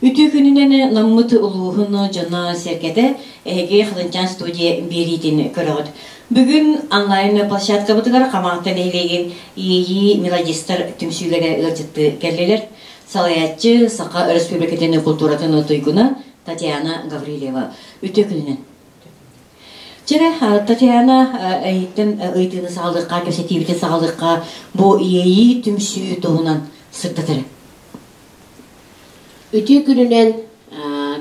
Үтүө күнүнэн Наммыт улууһун дьоно-сэргэтэ эһиги Хатынчаан студия биэриитин көрөҕүт. Бүгүн онлайн площадкабытыгар Хамаҕатта нэһилиэгин Иэйии мелодистар түмсүүлэрэ ыалдьыттыы кэллилэр. Салайааччы Саха Өрөспүүбүлүкэтин култууратын туйгуна Татьяна Гаврильева. Үтүө күнүнэн. Чэрэ, Татьяна эйиттэн ыйытыыны саҕалыахха, кэпсэтиибитин саҕалыахха бу Иэйии түмсүү туһунан сырдатары. Үтүө күнүнэн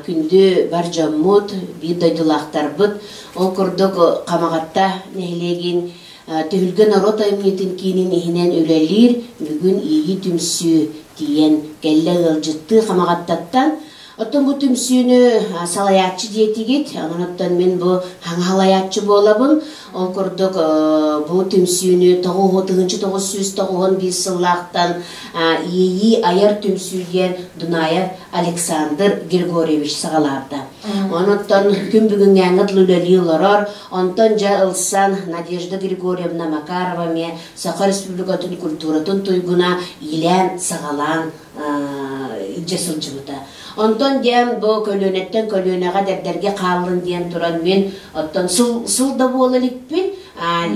күндү бар дьоммут, биир дойдулаахтарбыт, ол курдук Хамаҕатта нэһилиэгин Түһүлгэ норуот айымньытын киинин иһинэн үлэлиир бүгүн Иэйии түмсүү тиийэн кэллэ ыалдьыттыы Хамаҕаттаттан. Оттон бу түмсүүнү салайааччы диэтигит, онон оттон мин бу хаҥа салайааччы буолабын. Ол курдук бу түмсүүнү 1991 сыллаахтан Иэйии айар түмсүү диэн Дунаев Александр Григорьевич саҕалаабыта. Онон күн бүгүҥҥээҥҥэ дылы үлэлии олорор. Онтон дьэ ылсан Надежда Григорьевна Макарова эмиэ Саха Республикатын культуратын туйгуна иилээн-саҕалаан илдьэ сылдьыбыта. Онтон диэн бу көлүөнэттэн көлүөнэҕэ дэрдэргэ хааллын диэн туран мин оттон сыл, сыл да буола иликпин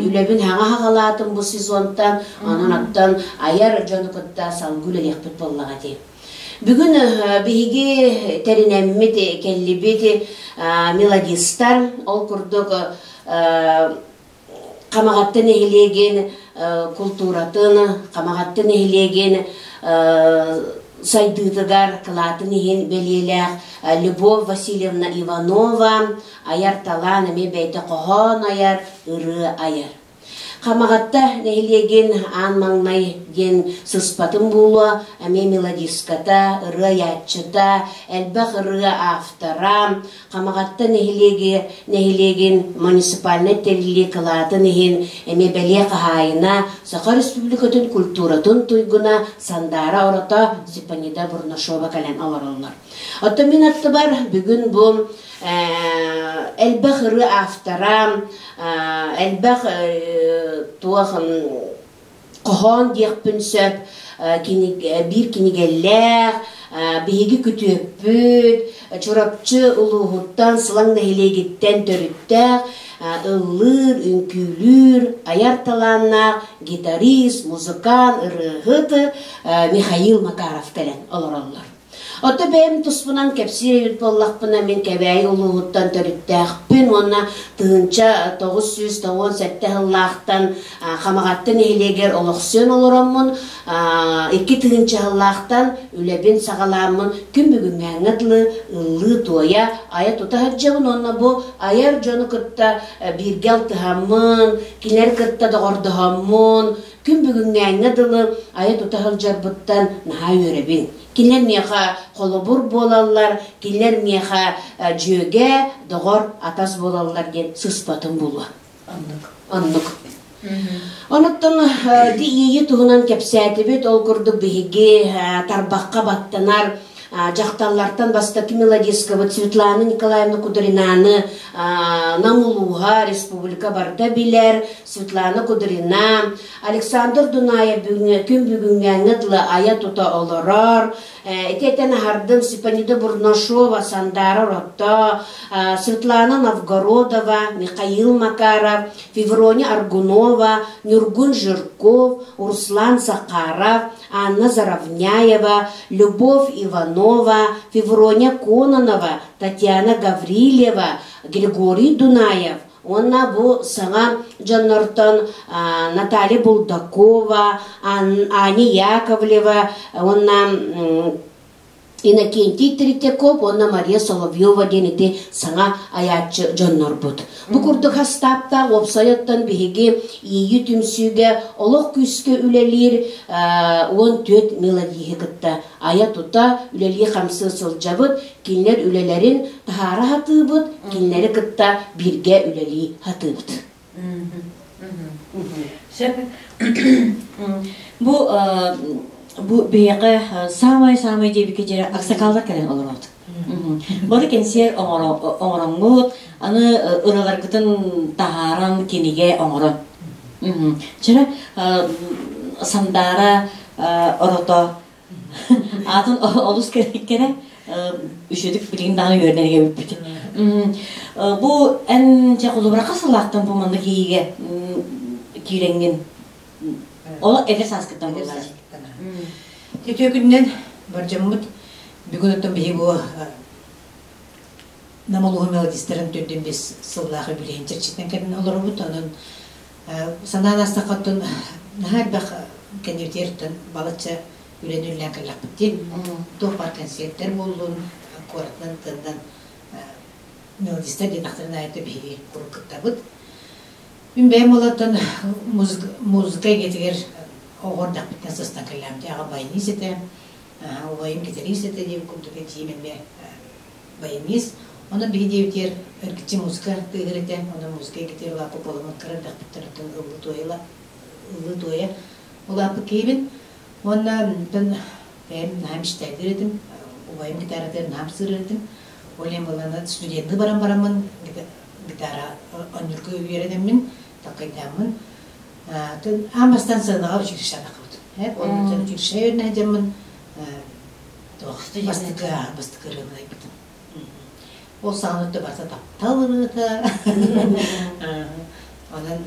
үлэбин хаҥа хаҕалаатым бу сезонтан онон оттон айар дьону кытта салгыы үлэлиэхпит буоллаҕа дии. Бүгүн биһиги тэринэммит кэллибит мелодистар ол курдук Хамаҕатта нэһилиэгин култууратын, Хамаҕатта нэһилиэгин сайдыытыгар кылаатын иһин бэлиэлээх Любовь Васильевна Иванова айар талаан эмиэ бэйэтэ хоһоон айар, ырыа айар. Хамаҕатта нэһилиэгин аан маҥнай диэн сыспатын буолуо, эмиэ мелодистката, ырыа айааччыта, элбэх ырыа автора, Хамаҕатта нэһилиэги нэһилиэгин муниципальнай тэриллии кылаатын иһин эмиэ бэлиэ хаһаайына, Саха Республикатын культуратын туйгуна Сандаара Орото Степанида Бурнашова кэлэн олороллор. Оттон мин аттыбар бүгүн бу элбэх ырыа автора, элбэх туох хоһоон диэхпин сөп, биир кинигэлээх, биһиги күтүөппүт, Чурапчы улууһуттан, Сылаҥ нэһилиэгиттэн төрүттээх, ыллыыр, үҥкүүлүүр, айар талааннаах гитарист, музыкант, ырыаһыт Михаил Макаров кэлэн олороллор. Ото бэйэм туспунан кэпсиир эбит буоллахпына, мин Кэбээйи улууһуттан төрүттээхпин уонна 1997 сыллаахтан Хамаҕатта нэһилиэгэр олохсуйан олороммун, 2000 сыллаахтан үлэбин саҕалааммын күн бүгүҥҥээҥҥэ дылы ыллыы-туойа, айа-тута сылдьабын уонна бу айар дьону кытта бииргэ алтыһаммын, кинилэр кытта доҕордоһоммун, Күн бүгүҥҥээҥҥэ дылы айа-тута сылдьарбыттан наһаа үөрэбин. Кинилэр миэхэ холобур буолаллар, кинилэр миэхэ дьүөгэ, доҕор, атас буолаллар диэн сыспатым буолуо. Оннук. Оннук. Онуттан ити иэйии туһунан кэпсээтибит. Ол курдук биһиги тарбахха баттанар дьахталлартан бастакы мелодисткабыт Светлана Николаевна Кудринаны Нам улууһа, республика барыта билэр. Светлана Кудрина, Александр Дунаев күн бүгүҥҥээҥҥэ дылы айа-тута олорор. Ити этэн аһардым Степанида Бурнашова, Сандара Ротто, Светлана Новгородова, Михаил Макаров, Феврония Аргунова, Нюргун Жирков, Руслан Захаров, Анна Заровняева, Любовь Иванова, Феврония Кононова, Татьяна Гаврильева, Григорий Дунаев уонна бу саҥа дьоннортон Наталья Булдакова, Аня Яковлева уонна Иннокентий Третьяков уонна Мария Соловьева диэн ити саҥа айааччы дьоннорбут. Бу курдук хастааптаах уопсай оттон биһиги Иэйии түмсүүгэ олох күүскэ үлэлиир 14 мелодиһы кытта айа-тута үлэлии-хамсыы сылдьабыт, кинилэр үлэлэрин таһаара сатыыбыт, кинилэри кытта бииргэ үлэлии сатыыбыт. Сөп. Бу бу биһиэхэ саамай-саамай диэбиккэ дьиэрэ аксакаллар кэлэн олороот. Бары кэнсиэр оҥороҥҥут, аны ыраларгытын таһааран кинигэ оҥорон. Чэрэ Сандаара орото Аатын олус кэрэ. Үчүгдүк билигин даҕаны үөрэнэр эбиппит. Бу эн дьэ холобура хас сыллаахтан бу манна киигэ киирэҥҥин ол эдэр сааскыттан буоллаа. Үтүө күнүнэн бардьаммыт бүгүн оттон биһи бу Нам улууһун мелодистарын төрдүн бес сыллаах үбүлүйэн чэрчитинэн кэлин олоробут. Онон санаан астахха оттон наһаа элбэх кэннибитигэр балачча үлэни үлэлээн кэллэхпит дии. Туох баар кэнсиэртэр буоллун, куоратынан тыаннан мелодистар диэтэхтэрин аайы биһиги куруук кыттабыт. Мин бэйэм олортон музыка эйгэтигэр оҕо эрдэхпиттэн сыстан кэллэм. Аҕа баянист этэ, убайым гитарист этэ диэн курдук эдьиийим эмиэ баянист. Онон биһи диэбитигэр эргиччи музыка тыаһыр этэ. Онон музыка эйгэтигэр улааппыт буоламмын кыра эрдэхпиттэн оттон ыллыы туойа ыллыы туойа улааппыт киһибин. Уонна онтон бэйэм наһаа мечтайдыыр этим, убайым гитаратыгар наһаа ымсыырар этим. Ол иһин буоллаҕына студенныы баран бараммын гитара оонньуурга үөрэнэммин, такайдааммын аан бастаан сыанаҕа училищеҕа таххыбытым. Онно училище үөрэнэ сылдьаммын туох бастакы бастакы ырыаны айбытым. Ол саҕана өттө барыта таптал ырыата. Онон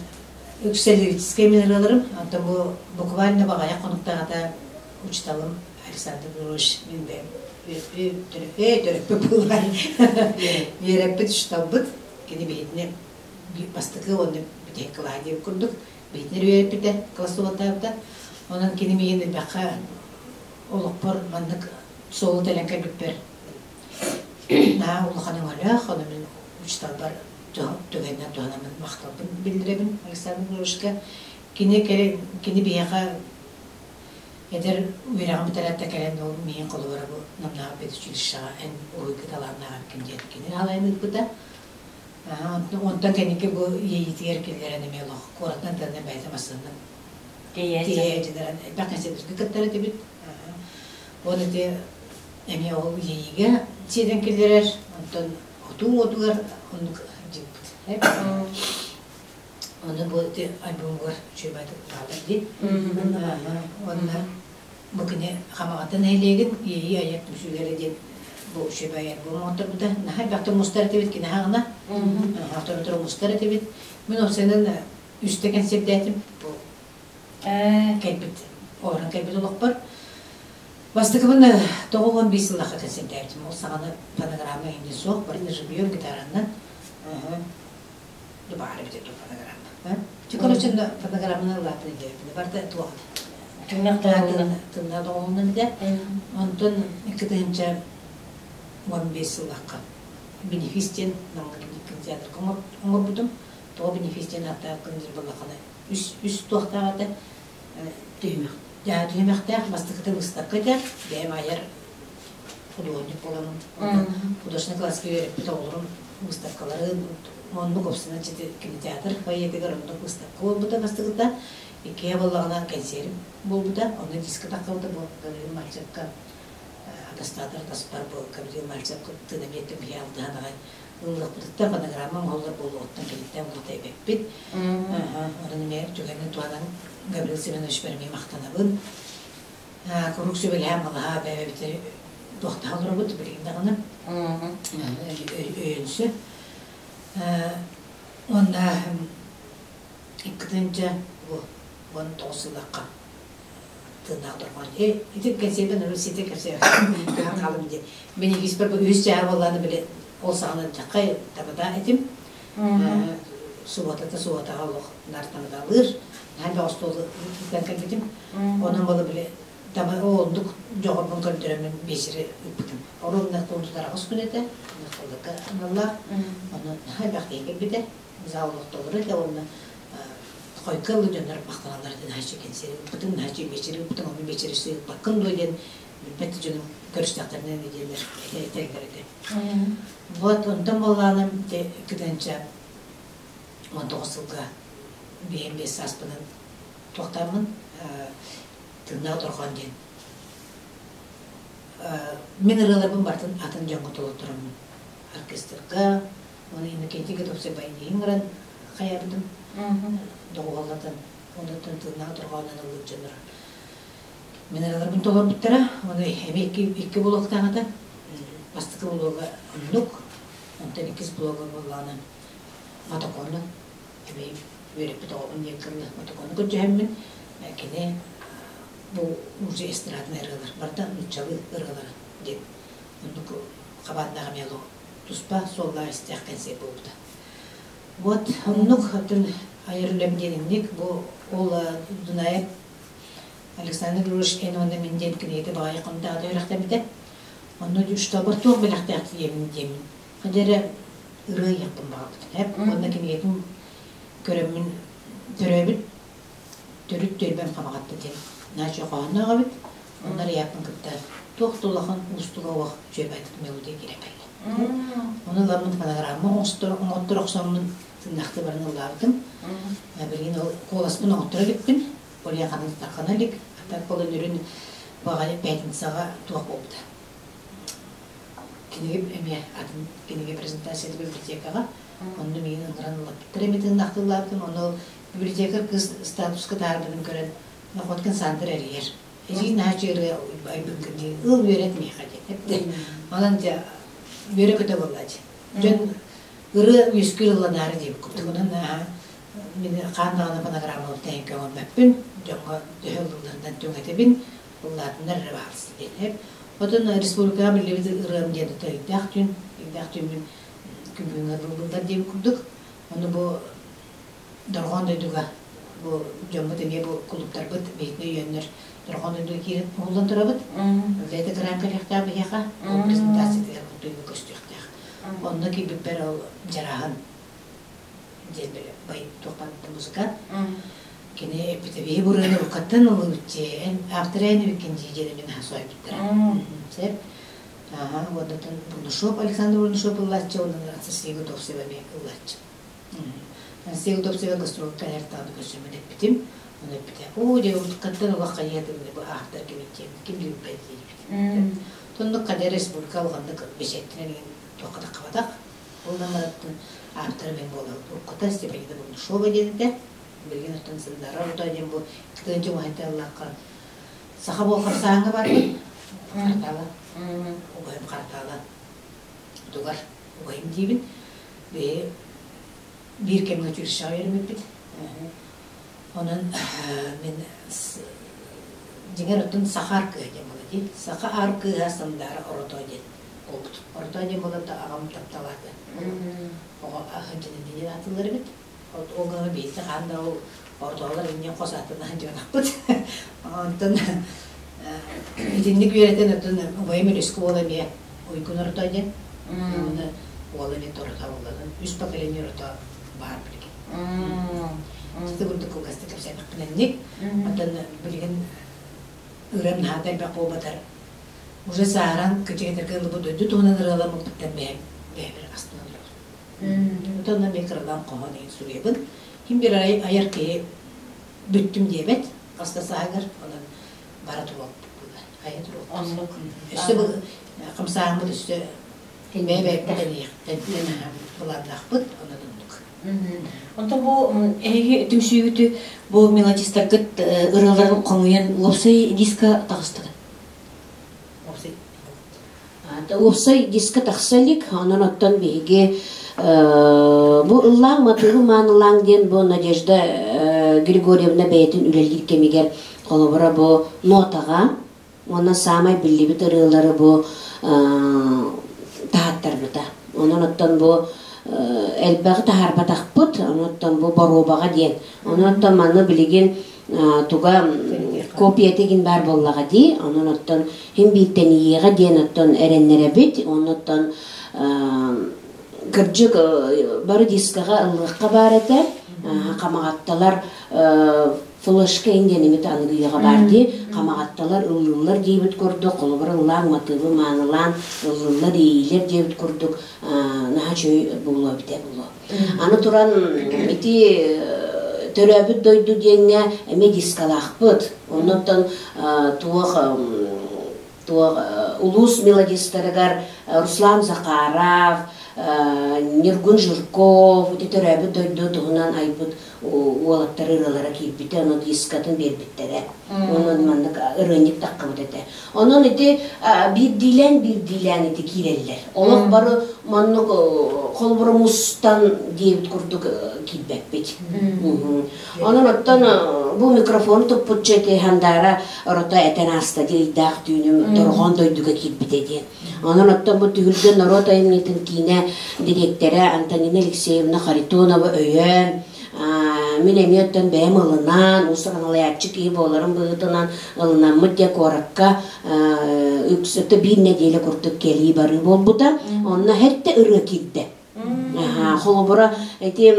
үксэ лирическэй мин ырыаларым. Онтон бу буквально баҕайах хонуктааҕыта учууталым Александр Григорьевич мин бэйэм төрөппүт буолар үөрэппит учууталбыт. Кини биһитини бастакы уонна бүтэһик кылааһа диэбит курдук биһитинэр үөрэппитэ, классоваттаабыта. Онон кини миигин элбэххэ олохпор маннык суолу тэлэн кэлбиппэр Наһаа улахан өҥөлөөх, ону мин учууталбар түгэнинэн туһанаммын махталбын биллэрэбин Александр Григорьевичка. Кини кини биһиэхэ эдэр үөрэҕин бүтэрээт кэлэн ол миигин холобура бу Намнааҕы педучилищеҕа эн уруһуйга талааннаах эбиккин диэн кини халайан ыыппыта. Онтон кэнники бу иэйиитигэр киллэрэн эмиэ олох куораттан тыанан бэйэтэ массыынанан тиэйэ дьынаран элбэх кэнсиэрдэргэ кыттар этибит. Ол ити Эмиэ ол иэйиигэ сиэтэн киллэрэр, онтон отуу уотугар оннук дьиҥпит. Ону бу ити альбомугар үчүгэй бааллар дии. Уонна бу кини Хамаҕата нэһилиэгин иэйии айар түмсүүлэрэ диэн бу үчүгэй альбом оҥотторбута. Наһаа элбэхтик мустар этибит кини аҕына. Авторутура мустар этибит. Мин уопсайынан үстэ кэнсиэрдээтим. Бу кэлбит, олорон кэлбит олохпор. Бастакыбын 95 сыллаахха кэнсиэрдээбитим. Ол саҕана фонограмма эҥин суох, барыта живьем гитараннан. Баар эбитэ дуу фонограмма. Чэ, короче, фонограмманы ылаатын диэбиппин. Барыта туох тынна доҕолунан этэ. Онтон 2015 сыллаахха бенефис диэн Намҥа кинотеатрга оҥорбутум. Тоҕо бенефис диэн ааттаах гын буоллаххына үс үс туохтаах этэ түһүмэх түһүмэхтээх бастакыта выставка этэ бэйэм айар художник буоламмын художественный класска үөрэппит оҕолорум выставкаларын оннук опсунан кинотеатр фойетыгар оннук выставка буолбута бастакыта иккиһэ буоллаҕына кэнсиэрим буолбута онно диска таххыбыта бу Гаврил Мальцевка атастаатар таспар бу Гаврил Мальцевка тыына биэттим биһи алтыһан аҕай ыллыахпытыттан фонограмма оҥоһуллар буолуоҕуттан кэлиттэн улаата эбэппит. Онон эмиэ түгэнин туһанан Гаврил Семеновичпар эмиэ махтанабын. Куруук сүбэлэһэн балаһа бэйэбитин туохтаһа олоробут билигин даҕаны өйөнсө. Уонна иккитинчэ бу 19 сыллахха тыыннаах дорҕоон. Э, ити кэнсиэрбин ыры сити кэпсээн хаалым диэн. Мин иккиспэр бу үһүс чааһа буоллааны били ол саҕана дьаххай тамада этим. Субуотата субуотаҕа олох наар тамадалыыр. Наһаа бөҕө остуолу ыытан кэлбитим. Онон буола били тама оннук дьоҕурбун көрдөрөммүн биэчэри ыыппытым. Оруобуна кулун аҕыс күн этэ. Холлорго аналлаах. Онон наһаа элбэх киһи кэлбитэ. Зал олохтоолоро этэ уонна хойукка ылы дьоннор махтаналлар этэ наһаа кэнсиэри ыыппытыҥ, наһаа биэчэри ыыппытыҥ, ону биэчэри ыыппаккын дуо диэн билбэт да дьонум көрүстэхтэринэ диэннэр этэллэр этэ. Вот онтон буоллаҕына ити кыданча 19 сылга биэм биэс сааспынан туохтааммын тыыннаах дорҕоон диэн мин ырыаларбын барытын атын дьоҥҥо толоттороммун оркестрга Оны Иннокентий Готовцев байыҥ ыран хайаабытым доҕуһуоллатан онтон тыыннаах дорҕоонун ыллыыр дьоннор минераларбын толорбуттара. Оны эми икки икки буолуохтаах этэ. Бастакы блога оннук, онтон иккис блога буоллаҕына Матокону эбии үөрэппит оҕобун диэн кылла Матокону көрдөһөммүн кини бу уже эстраднай ырыалар барыта нууччалыы ырыалара диэн оннук хабааннаах эмиэ туспа суоллаах истээх кэнсиэр буолбута. Вот оннук атын айар үлэм диэн инник бу ол Дунаев Александр Григорьевич эн уонна мин диэн кинигэтэ баҕайы хонтаҕата үөрэхтэммитэ. Онно штабар туох бэлэхтээх диэмин диэмин. Хадьа эрэ ырыа ыйыахпын баҕарбытым. Эп уонна кинигэтин көрөммүн төрөөбүт төрүт түөлбэм Хамаҕатта диэн наача хоһоонноох эбит. Онно ырыйааппын кытта туох да улахан уустуга уох үчүгэйбэт мелодия киирэн кэллэ. Ону ыламмын фонограмма оҥоттор охсоммун тыыннаахтыы баран ыллаабытым. Билигин ол куоласпын оҥотторо иликпин. Полиаханын таххана илик. А так ол өнөрүн баҕайы пятницаҕа туох буолбута. Кинигэ эмиэ атын кинигэ презентацията библиотекаҕа. Онно миигин ыҥыран ыллаппыттар эми тыыннаахтыы ыллаабытым. Ону библиотекарь кыыс статуска таһаарбытын көрөн Находкин Сандр эрийэр. Эдьиий наһаа ырыа айбыккын дии, ыл үөрэт миэхэ диэн эптэ. Онон дьэ үөрэ-көтө буолла дьэ. Дьон ырыа үөскүүр ылланаары диэбит курдук. Онон мин хаан даҕаны фонограммабын тэһин көҥүлбэппин, дьоҥҥо төһө ыллыылларынан түҥэтэбин, ыллаатыннар эрэ баалсы диэн эп. Отон республикаҕа биллибит ырыам диэн ото ыйдаах түүн, ыйдаах түүммүн күн бүгүҥҥэ ыллыыллар диэбит курдук. Ону бу Дорҕоон дойдуга бу дьоммут эмиэ бу кулууптарбыт биһигини өйөөннөр Дорҕоон дойдуга киирэн уһуллан турабыт. Үлэтэ грант кэлиэхтээх биһиэхэ, ол презентациятыгар дойду көстүөхтээх. Онно киирбиппэр ол дьарааһын диэн бай туохпан музыка. Кини эппитэ биһи бурыаны уруккаттан ылыбыт эн автор эн эбиккин дии диэн мин соһуйбуттара. Сеп. Ага, уоннатан Бурнашов Александр Бурнашов ыллааччы, онон Анастасия Готовцева эмиэ ыллааччы. Анастасия Готовцева гастролга кэлэр даҕаны көрсөммүн эппитим. Ону эппитэ, оо, дьэ, уруккаттан улах хайыатым бу автор кимин диэн, ким билбэт диэбит. Тоннук хайа республика улаханнык бэчээттэнэн туохха да хабатах. Ол намараттан автор мен буолар уруккута Степанида Бурнашова диэн этэ. Билигин оттон Сандара Орто диэн бу кытыынчы уһайта ыллаахха саха буол хамсааһыҥҥа барбыт. Харатаала. Убайым Харатаала тугар убайым диибин. Биһи биир кэмҥэ училищеҕа үөрэммиппит. Онон мин дьиҥэр оттон саха аркыһа диэн буола дии. Саха аркыһа Сандаара Орото диэн буолбут. Орото диэн буолар да аҕам тапталаата. Оҕо аһын диэн аатыллар эбит. Ол гына биһиги хаан да ол ортолор инньэ хос аатынан дьонахпыт. Онтон итинник үөрэтэн оттон убайым Өрүскэ уола эмиэ Уйгун Орто диэн. Уонна уола эмиэ Торото буолланан үс поколение Орото баар билигин. Ити курдук кылгастык кэпсээтэхпинэнник. Оттон билигин ырыам наһаа да элбэх буолбатар уже сааран кычыгытарга ылыбыт дойду туһунан ырыаламмыппыттан бэйэм бэйэбэр астынан олоробун. Онтон мен кыралаан хоһоон иһин суруйабын. Ким бир айар киһи бүттүм диэбэт хаста сааһыгар онон бара туруохпут айа туруохпут. Оннук. Өссө бу хамсааһыммыт өссө бэйэ-бэйэбит былааннаахпыт онон оннук. Онтон бу эһиги түмсүүгүтү бу мелодистаргыт ырыаларын хомуйан уопсай диска таҕыстыгыт? Уопсай. Уопсай диска тахса илик, онон оттон биһиги бу ыллааҥ матыыбы маанылааҥ диэн бу Надежда Григорьевна бэйэтин үлэлиир кэмигэр холобура бу нотаҕа уонна саамай биллибит ырыалары бу таһааттарбыта. Онон оттон бу элбэҕи таһаарбатахпыт, онон бу боруобаҕа диэн. Онон оттон маны билигин туга копията игин баар буоллаҕа дии. Онон оттон хин бииртэниһиэҕэ диэн оттон эрэннэрэбит. Онон кырдьык бары дискаҕа ыллыахха баар этэ. Хамаҕатталар флешка индиэнимит аныгыйаҕа баар дии хамаҕатталар ыллыыллар диэбит курдук холобур ыллаан матыыбы маанылаан ыллыыллар иэйиилэр диэбит курдук наһаа үчүгэй буолуо эбитэ буолуо аны туран ити төрөөбүт дойду диэҥҥэ эмиэ дискалаахпыт оннуттан туох туох улуус мелодистарыгар Руслан Захаров, Ньургун Жирков ити төрөөбүт дойду туһунан айбыт. уолаттар ырыалара киирбитэ, ону дискатын биэрбиттэрэ. Онон маннык ырыанньык таххыбыт этэ. Онон ити биирдиилээн-биирдиилээн ити киирэллэр. Олох бары маннык холобура мустан диэбит курдук киирбэппит. Онон оттон бу микрофон туппутча ити Хандаара орото этэн ааста дии ыйдаах түүнүм дорҕоон дойдуга киирбитэ диэн. Онон оттон бу түһүлгэ норуот айымньытын киинэ дириэктэрэ Антонина Алексеевна Харитонова өйөөн, мин эмиэ оттон бэйэм ылынан, уус-уран алайааччы киһи буоларым быһыытынан ылынаммыт дьэ куоракка үксүтэ биир нэдиэлэ курдук кэлии-барыы буолбута. Онно хэттэ ырыа киирдэ. Холобура, ити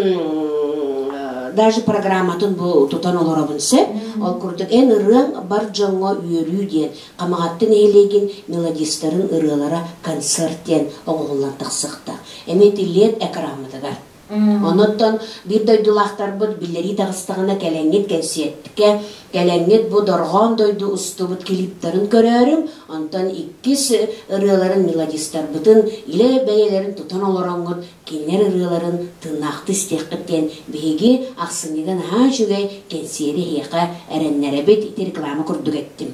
даже программатын бу тутан олоробун сөп. Ол курдук эн ырыаҥ бар дьоҥҥо үөрүү диэн Хамаҕатты нэһилиэгин мелодистарын ырыалара концерт диэн оҥоһуллан тахсыахтаах. Эмиэ тиллиэт экраммытыгар. Онуттан биир дойдулаахтарбыт биллэрии таҕыстаҕына кэлэҥҥит кэнсиэрткэ, кэлэҥҥит бу дорҕоон дойду устубут клиптарын көрөөрүҥ, онтон иккис ырыаларын мелодистарбытын илэ бэйэлэрин тутан олороҥҥут кинилэр ырыаларын тыыннаахтыы истиэххит диэн биһиги ахсынньыга наһаа үчүгэй кэнсиэри эһиэхэ эрэннэрэбит ити реклама курдук эттим.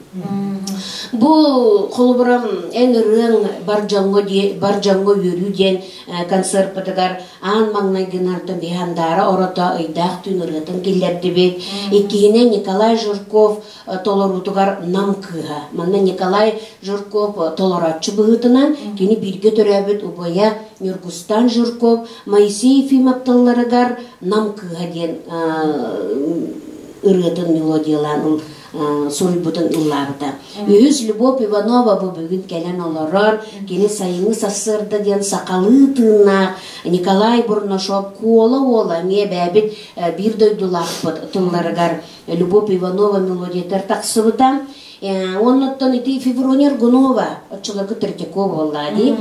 Бу холобура эн ырыаҥ бар дьоҥҥо бар дьоҥҥо үөрүү диэн концерпытыгар аан маҥнайгынартан биһандаара орото ыйдаах түүн ырыатын киллэрдибит. Иккиһинэн Николай Жирков толоруутугар Нам кыыһа. Манна Николай Жирков толорооччу быһыытынан кини бииргэ төрөөбүт убайа Ньургустан Жирков Моисей Ефимов тылларыгар Нам кыыһа диэн ырыатын мелодиялаан суруйбутун ыллаабыта. Үһүс Любовь Иванова бу бүгүн кэлэн олорор. Кини сайыҥҥы сарсыарда диэн сахалыы тыыннаах Николай Бурнашов Куола уола эмиэ бэйэбит биир дойдулаахпыт тылларыгар Любовь Иванова мелодиятыгар тахсыбыта. Оннуттан ити Феврония Аргунова оччолорго Третьякова буоллаа дии.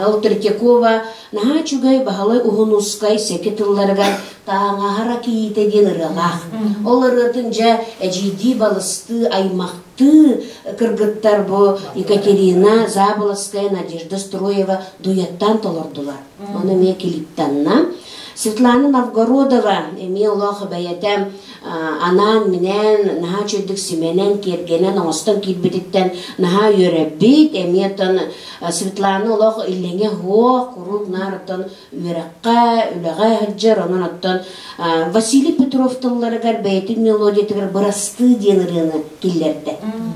Ол Третьякова наһаа үчүгэй Баһылай Уһунускай сэки тылларыгар Тааҥаһара кийиитэ диэн ырыалаах. Ол ырыатын дьэ эдьиийдии балыстыы аймахтыы кыргыттар бу Екатерина Заболоцкая, Надежда Строева дуэттаан толордулар. Ону эмиэ клиптанна. Светлана Новгородова эмиэ олох бэйэтэ анаан-минээн наһаа үчүгдүк симэнэн, киэргэнэн, оҥостон киирбититтэн наһаа үөрэббит. Эмиэ оттон Светлана олох иллэҥэ суох, куруук наар оттон үөрэххэ, үлэҕэ сылдьар. Онон оттон Василий Петров тылларыгар бэйэтин мелодиятыгар «Бырастыы» диэн ырыаны киллэрдэ.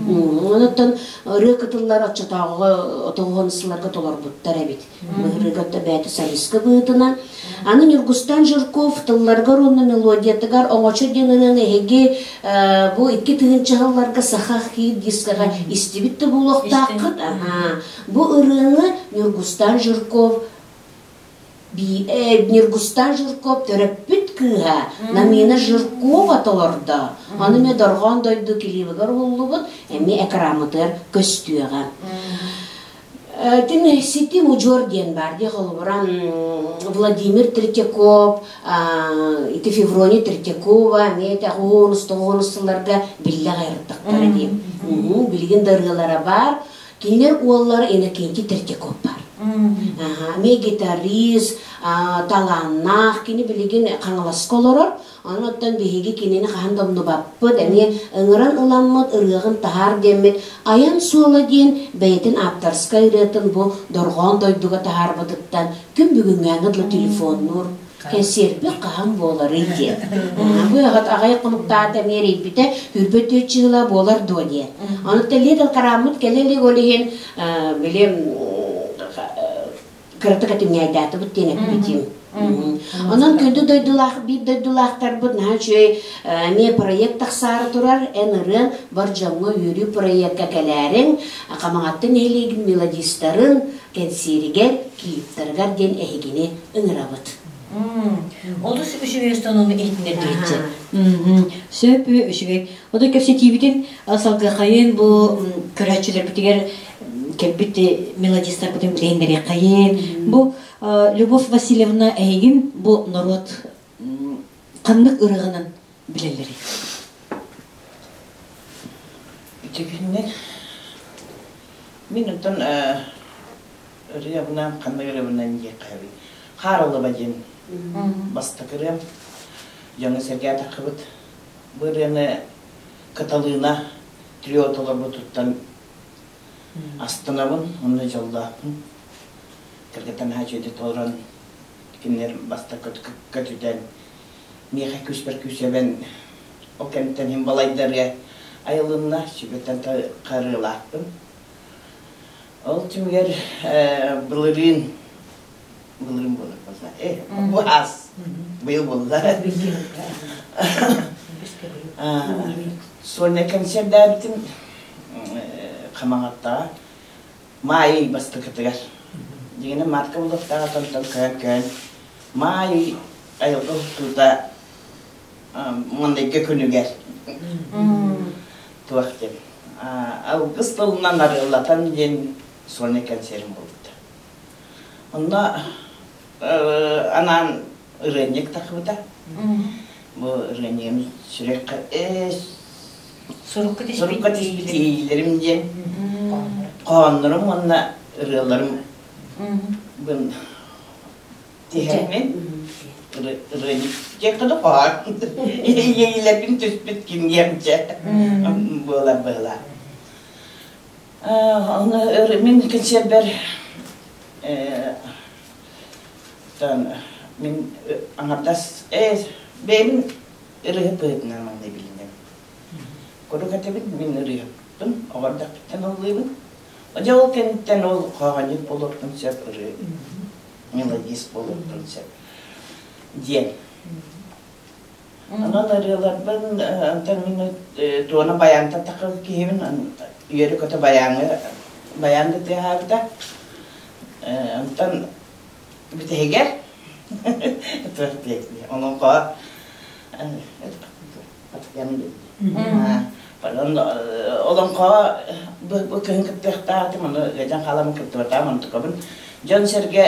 Онон ырыа кытыллар оччотооҕу отоҕуһун сылларга толорбуттар эбит. Быһырыыга бэйэтэ солистка быһыытынан. Аны Ньургустан Жирков тылларыгар уонна мелодиятыгар оҥочо диэн ырыаны эһиги бу 2000 сылларга саха хит дискаҕа истибит да буолуохтааххыт. Бу ырыаны Ньургустан Жирков Ньургустан Жирков төрөппүт кыыһа Намина Жиркова толордо. Ону эмиэ Дорҕоон дойду клибигэр уһуллубут, эмиэ экраммытыгар көстүөҕэ. Тин ситим удьуор диэн баар дии холобура Владимир Третьяков, ити Феврония Третьякова эмиэ тоҕуһун тоҕуһун сылларга биллэ аҕайырдахтара дии. Билигин да ырыалара баар. Кинилэр уоллара Иннокентий Третьяков баар. Эмиэ гитарист, талааннаах, кини билигин Хаҥаласка олорор. Онон оттон биһиги кинини хаһан да умнубаппыт, эмиэ ыҥыран ыламмыт ырыаҕын таһаар диэммит Айан суола диэн бэйэтин ааптарскай ырыатын бу дорҕоон дойдуга таһаарбытыттан күн бүгүҥҥээҥҥэ дылы телефоннуур кэнсиэрпит хаһан буоларый диэн. Бу аҕай хонуктаата эмиэ эрийбитэ, үрбэт чыыла буолар дуо диэн. Ону тэлиэ харааммыт кэлэ илик ол иһин били кыратык этимнээйдээтибит диэн эппитим. Онон күндү дойдулаах биир дойдулаахтарбыт наһаа үчүгэй эмиэ проект тахсаары турар эн ырыаҥ бар дьоҥҥо үөрүү проекка кэлээриҥ Хамаҕатта нэһилиэгин мелодистарын кэнсиэригэр клиптарыгар диэн эһигини ыҥырабыт. Олус үчүгэй сонуну иһитиннэрдибитчэ. Сөп үчүгэй. Отой кэпсэтиибитин салгыахайын бу көрөөччүлэрбитигэр кэлбит мелодистарбытын билиһиннэриэххэйин. Бу Любовь Васильевна эһигин бу норуот ханнык ырыаҕынан билэллэрий? Итигиннэр мин оттон ырыабынан ханнык ырыабынан диэххэ эбит. Хаарылыба диэн бастакы ырыам. Дьоҥҥо-сэргэ таххыбыт. Бу ырыаны Каталыына трио толорбутуттан астынабын уонна дьоллоохпун. Кыргыттан наһаа үчүгэйдик толорон, кинилэр бастакы көтүтэн, миэхэ күүспэр күүс эбэн, ол кэмтэн иһин балайдарыа айылынна, сүбэттэн харыылаахпын. Ол түмүгэр былырыын былырыын буолар буолла. Бу аас быйыл буолла. Сольнай концерт Хамаҕаттаҕа Маай бастакытыгар. Дьиҥинэн матка булуохтааҕа тонтон көһөн-көһөн Маай айылҕа уһуктуута манныйга күнүгэр туох диэн алгыс тылынан арыаллатан диэн сольнай концерим буолбута. Онно анаан ырыанньык тахыбыта. Бу ырыанньыгым сүрэххэ Сурукка сурукка тиспит иэйиилэрим диэн хоһооннорум уонна ырыаларым бын тиһэммин ырыанньык диэххэ да хоһоон иэйиилэрбин түспүт кимиэмчэ буолар быһылаах. Оны мин концербэр мин аҥардас бэйэбин ырыаһыт быһыытынан маҥнай билинэбин. Куруук этэбин, мин ырыаһыппын, оҕо эрдэхпиттэн ыллыыбын. Дьэ ол кэнниттэн ол хоһоонньут буолуохпун сөп, ырыа мелодист буолуохпун сөп диэн. Онон ырыаларбын онтон мин туона баянтан таххыбыт киһибин үөрэ-көтө баяҥҥа баян да тыаһаабыта. Онтон бүтэһигэр онуоха олоҥхоҕо бу кыһын кыттыахтаах ону ыалдьан хааламмын кыттыбатаҕым онтукабын дьон-сэргэ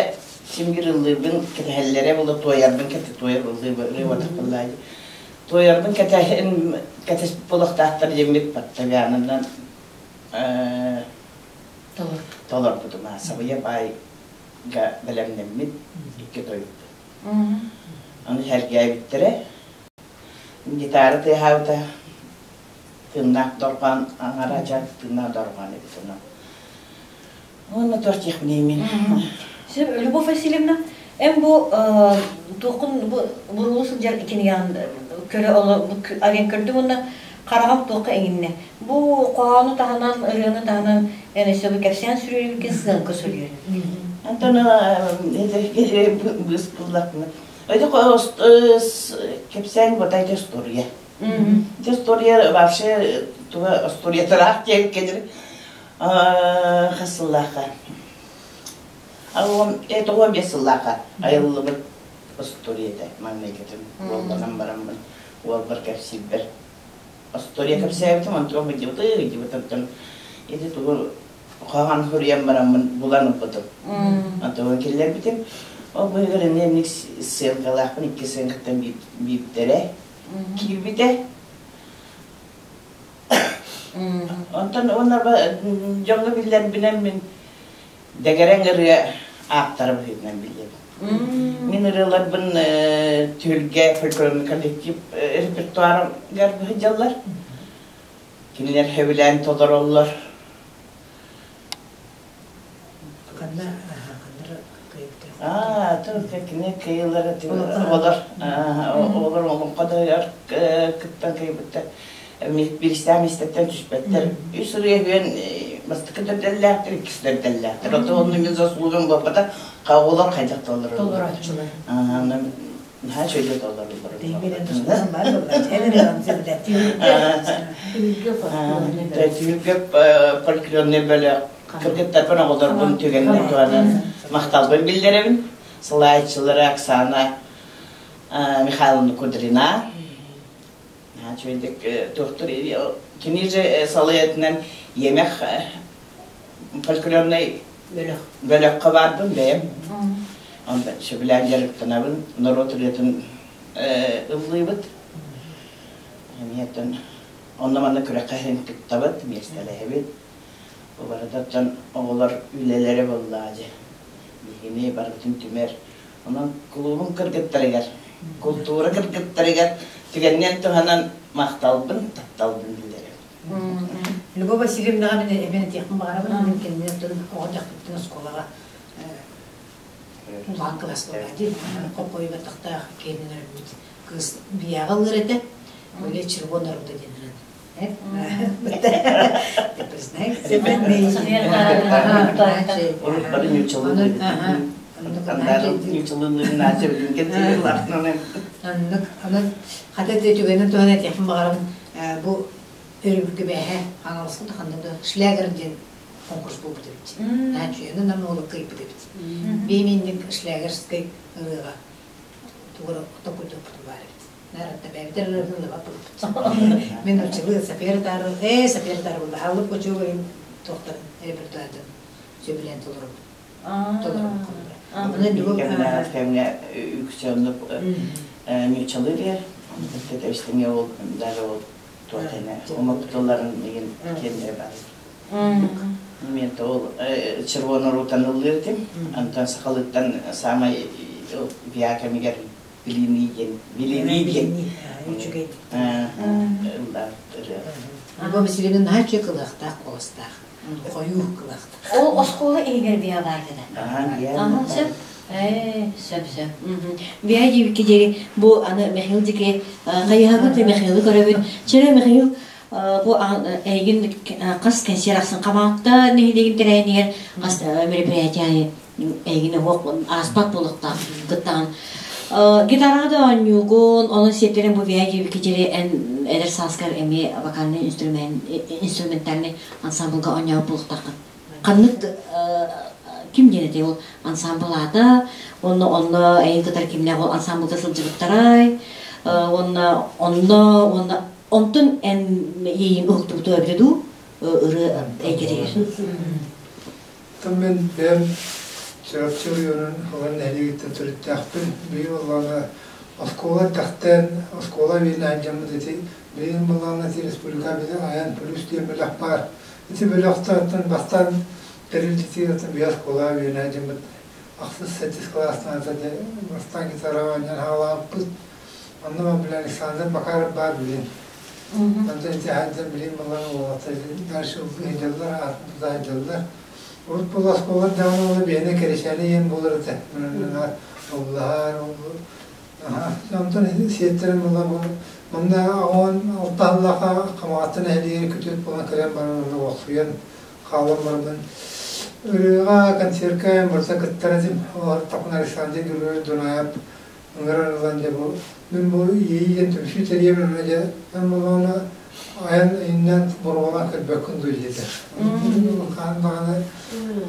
симгир ыллыырбын кэтэһэллэрэ буолуо туойарбын кэтэ туойар ыллыыбатахпын туойарбын кэтэһин кэтэспит буолуохтаахтар диэммит фортепианонан толорбутум сабыйа баай бэлэмнэммит икки тойукпут. Аны сэргээбиттэрэ. Гитара тыаһаабыта тыыннаах дорҕоон аҥара дьэ тыыннаах дорҕоон эбит онон. Уонна туох диэхпиний мин? Любовь Васильевна, эн бу туоххун бу буруулуу сылдьар кинигэҕин көрө арыйан көрдүм уонна хараҕым туохха иҥиннэ. Бу хоһоону таһынан, ырыаны таһынан эн өссө бу кэпсээн сүрүрүгүн сыаҥка суруйар. Антон быыс буллахпына. Это кэпсээн вот эти история. Эти история вообще туга историятыраах диэн кэлэр хас сыллаахха. Это 15 сыллаахха айыллыбыт историята маҥнайгытын уолланан бараммын уолбар кэпсиирбэр Остуоруйа кэпсээбитим, онтон ыйдыбыты, ыйдыбытыттан ити тугу хаһан суруйан бараммын булан ылбытым. Онтон киллэрбитим. Ол быыһыгар эмиэ эмник сыаҥкалаахпын, икки сыаҥкаттан биирдэрэ киирбитэ. Онтон уонна дьоҥҥо биллэрбинэн мин Дэгэрэҥ ырыа ааптара быһыытынан биллэбин. Мин ырыаларбын түһүлгэ фольклорный коллектив репертуарыгар сылдьаллар. Кинилэр сөбүлээн толороллор. Ханна ханна кыайбыта? Аа, кини кыайыылара оҕолор оҕолор олоҥхо да кыттан кыайбыттар. Биристээх миэстэттэн түспэттэр. Үс ырыа үһүөн бастакы төрдөллөөхтөр, иккис төрдөллөөхтөр. Ото онно мин заслугам буолбата, оҕолор хайдах толороллор. Толорооччулар. Наһаа үчүгэй толороллор. Түһүлгэ фольклорный бөлөх кыргыттарбын оҕолорбун түгэннэр туһанан махталбын биллэрэбин. Салайааччылара Оксана Михайловна Кудрина, Үчүгэйдик туохтур кини же салайатынан иэмэх фольклорнай бөлөххө баарбын бэйэм. Онно сөбүлээн дьарыктанабын, норуот ырыатын ыллыыбыт. Эмиэ онно-манна күрэххэ иһин кыттабыт, миэстэлэһэбит. Бу барыта оҕолор үлэлэрэ буоллаа дьэ. Биһигини барытын түмэр. Онон кулуубум кыргыттарыгар. Култуура кыргыттарыгар түгэнинэн туһанан махталбын, тапталбын биллэрэбин. Любовь Васильевнаҕа мин эбэн этиэхпин баҕарабын. Мин кинини оҕо дьахпыттан оскуолаҕа улахан кылаас буолла дии. Хоппойбатахтаах киэнинэн өлбүт кыыс бийээҕэ ыллар этэ. Өлө Червон народа диэн Ты признаешься? Урут ньучалыы Оннук, онон хата түгэнин туһан этиэхпин баҕарабын бу өрөбүлгэ бээһэ Хаҥаласка да ханна да шлягер диэн конкурс буолбут эбит. Наачуйаны нам уолу кыайбыт эбит. Бииминник шлягерскай ырыаҕа тугура токуйдуохпутун баар эбит. Наратта бэйбитер ырыатын ыллабат Мен училы сапер тары, сапер тары булла. Алып учугайын туохтарын репертуарын сөбүлээн толорум. Толорум холбура. Онон Любовь кэмҥэ үксэ оннук ньучалыы диэр. Тэтэбистиҥэ ол даже ол туотene омук тылларын игин киэннere бар. Мен ол червоно рутан ыллыыр этим. Антон сахалыттан самай виа кэмигэр билинии диэн билинии диэн үчүгэй. Ыллаабыт ырыа. Любовь Васильевна наһаа үчүгэй кылыахтаах куоластаах. Хойуу кылыахтаах. Ол оскуола иһигэр биһа баар да. Аха, сөп. Сөп, сөп. Биһа диэбиккэ диэри бу аны Михаил диэки хайыһабыт Михаилы көрөбүт. Чэрэ Михаил бу эйигин хас кэнсиэр ахсын хамаатта нэһилиэгин тэрээһинигэр хас мероприятие эйигин уох ааспат буолуохтаах кыттаҕын. Гитараҕа да оонньуугун, онон сиэттэрин бу биһа диэбиккэ диэри эн эдэр сааскар эмиэ вокальный инструмент инструментальный ансамблга оонньообут буолуохтааххын. Ханнык ким диэн этэй ол ансамбл аата, онно онно эйин кытары кимнээх ол ансамблга сылдьыбыттарай, уонна онно уонна онтон эн иэйиҥ уһуктубуту эбитэ дуу ырыа эйгэтигэр? Оттон мин бэйэм Чурапчы оройуонун Халан нэһилиэгиттэн төрүттээхпин. Билигин буоллаҕына оскуола эрдэхтэн, оскуола биирин айдьаммыт ити билигин буоллаҕына ити республика били айан плюс диэн бөлөх баар. Ити бөлөхтөн бастаан тэрилтитигэр биир оскуола үөрэнэ айдьаммыт ахсыс сэттис кылаастан бастаан гитараҕа оонньоон хаалаабыппыт. Онно били Александр Макаров баар билин. Онтон ити сылдьан билин буолан уолаттар дальше сылдьаллар, аатын тута сылдьаллар. Урут бу оскуола даҕаны ону биһиэнэ кэрэчээнэ ийэм буолар этэ. Ыллаһар, онтон сиэттэрин буолан бу манна 16 сыллаахха Хамаҕатта нэһилиэгэр күтүөт буолан кэлэн баран онно олохсуйан хаалан барбын. Ырыаҕа, концерка барыта кыттар этим. Ол Тапын Александр Григорьевич Дунаев ыҥыран ылан дьэ бу мин бу иэйии диэн түмсүү тэрийэбин уонна дьэ эн буоллаҕына айан иннэн боруобалаан көрбөккүн дуу диэтэ. Хаан даҕаны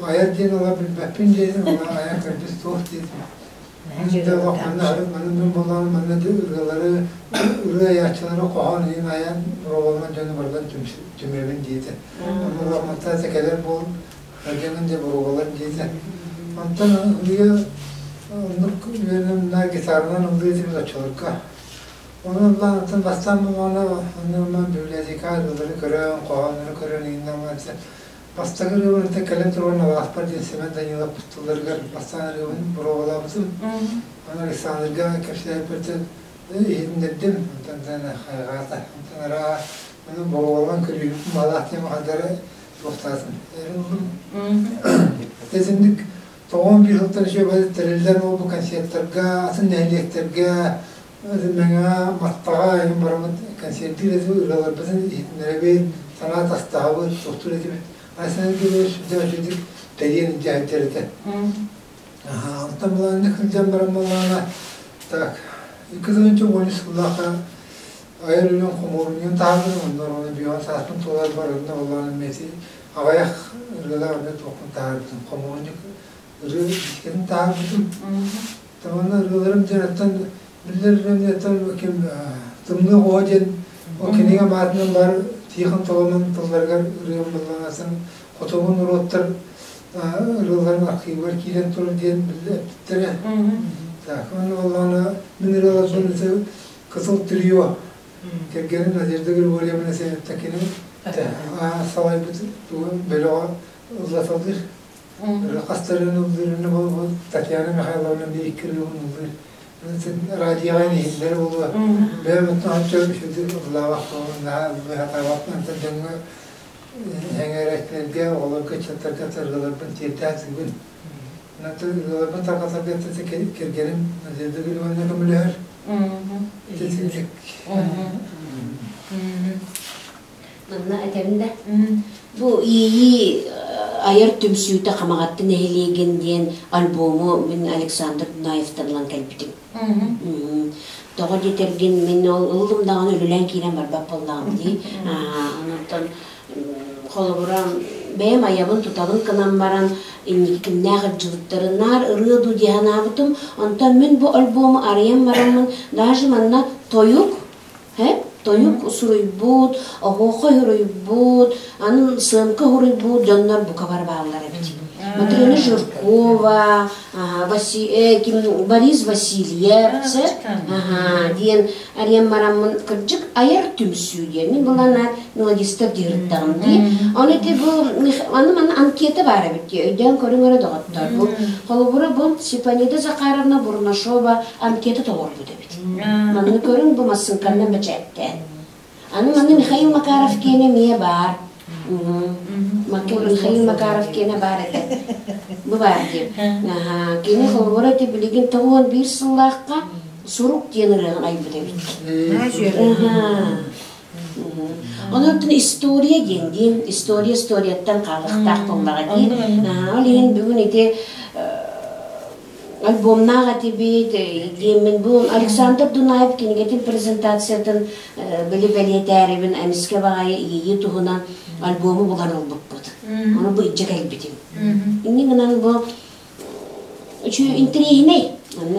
айар диэн ыла билбэппин диэтим, уонна айан көрбүт суох диэтим. Дьэ олох манна манна мин буоллаҕына манна ырыалары ырыа айааччылары хоһоон иһин айан боруобаланан дьону барытын түмэбин диэтэ. Онно мантан кэлэр буол Кэргэним дьэ боруобалар диэтэ. Онтон ыллыа оннук үөрэнэн наар гитаранан ыллыы этибит оччолорго. Ону ыллаан оттон бастаан буоллаҕына онно библиотека ырыалары көрөн, хоһооннору көрөн иҥнэн баран бастакы ырыабын ытта кэлэн туран алааспар диэн Семен Данилов тылларыгар бастаан ырыабын боруобалаабытым. Аны Александрга кэпсээбиппиттэн иһитиннэрдим, онтон хайҕаата. Онтон араа ону боруобалаан көрүүбүт малаах диэн хардары туохтаатын ыллым. Итинник 91 сылтан үчүгэй тэриллэн ол бу концерттарга, атын нэһилиэктэргэ, Мэҥэ, Маттаҕа эҥин бараммыт концерттиир этибит, ырыаларбытын иһитиннэрэбит, санаа тастаһабыт, туохтуур этибит. Айсан Григорьевич сүрдээх үчүгэйдик тэрийэн илдьэ сылдьар этэ. Онтон былааннык сылдьан баран буоллаҕына, так, 2013 сыллаахха айар үлэм хомуурунньугун таһаарбытым, онно ону биоҕа сааспын туоларбар онно буоллаҕына эмиэ аҕыйах ырыалаах эмиэ туохпун таһаарбытым, хомуурунньук ырыа дискэтин таһаарбытым. Онно ырыаларым диэн оттон биллэр ырыам ким Тымныы оҕо диэн ол кинигэ маатынан баар Тихон Толомон тылларыгар ырыам буоллаҕына хотугу норуоттар ырыаларын архивыгар киирэн турар диэн эппиттэрэ. Так, онно буоллаҕына мин ырыаларбын Кызыл трио кэргэним Надежда Григорьевна Сенеттакина салайбыт бөлөҕө ыллаталыыр. Хастарын ыллыырын Татьяна Михайловна биир икки ырыабын ыллыыр. Радиоҕа иһиллэр буолуо. Бэйэм оттон оччо үчүгэйдик ыллаабаппын, наһаа ыллыы сатаабаппын. Онтон дьоҥҥо эҥээрээччилэргэ, оҕолорго, ыччаттарга ырыаларбын тиэрдээт-сыгын. Онтон ырыаларбын тарҕатарга кэргэним Надежда Григорьевна көмөлөһөр. Ити Манна этэбин да, бу Иэйии айар түмсүүтэ Хамаҕатта нэһилиэгин диэн альбому мин Александр Дунаевтан ылан кэлбитим. Тоҕо диэтэргин мин ол ыллым даҕаны үлэлээн киирэн барбат буоллаҕым дии. Онтон холобура бэйэм айабын тутабын гынан баран инники кимнээх илдьибиттэрин наар ырыа дуу дии санаабытым. Онтон мин бу альбому арыйан бараммын даже манна тойук Тойук суруйбут, оһуохай суруйбут, аны сыаҥка суруйбут дьоннор бука бары бааллар эбит. Матрена Жиркова, Борис Васильев, диэн арыйан бараммын кырдьык айар түмсүү диэн мин булана мелодистар дииртаҕым дии. Ону ити бу аны манна анкета баар эбит дии өйдөөн көрүҥ эрэ доҕоттор. Бу холобура бу Степанида Захаровна Бурнашова анкета толорбут эбит. Манны көрүҥ бу массыынканнан бэчээттээн. Аны манна Михаил Макаров киэнэ эмиэ баар. Михаил Макаров киэнэ баар этэ. Бу баар диэн. Кини холобура ити билигин 91 сыллаахха сурук диэн ырыаҕын айбыт эбит. Онон история диэн диэн история историяттан хаалыахтаах буоллаҕа дии. Ол иһин бүгүн ити альбомнаах этибит диэммин бу Александр Дунаев кинигэтин презентациятын били бэлиэтээрибин эмискэ баҕайы иэйии туһунан альбому булан ылбыппыт. Ону бу илдьэ кэлбитим. Иннин гынан бу үчүгэй интэриэһинэй.